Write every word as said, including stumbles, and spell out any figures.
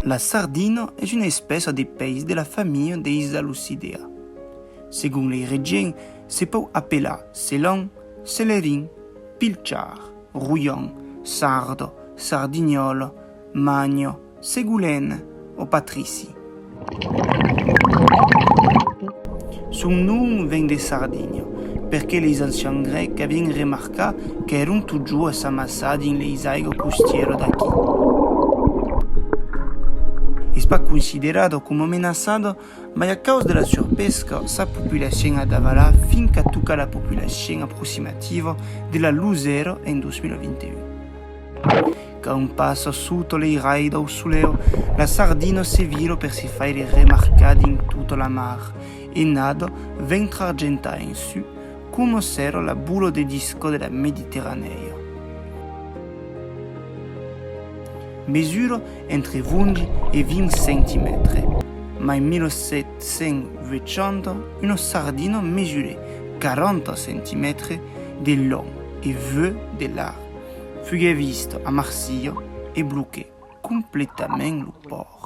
La sardina es una espècia de peis de la familha deis Alucidae. Segon lei regions, se pòu apelar selan, celerin, pilchard, roian, sarda, sardinhòla, magna, segolena o patrici. Son nom ven de Sardinha, perque leis ancians grècs avián remarcat qu'èran totjorn a s'amassar dins leis aigas costièras d'aquí. Es pas considerada coma menaçada, mai a causa de la surpesca, sa populacion a davalat fin qu'a tocat la populacion aproximativa de la Losera en dos mila vint e un. Quand passa sota lei rais dau soleu, la sardina se vira per se faire remarcar dins tota la mar, e nada ventre argentat en su, coma s'èra la bola de disca de la Mediterranèa. Mesura entre onze e vint centimètres, mai mila sèt cents vuechanta, una sardina mesurèt quaranta centimètres de long e vuech de larg. Fuguèt vista a Marsilha e bloquèt completament lo pòrt.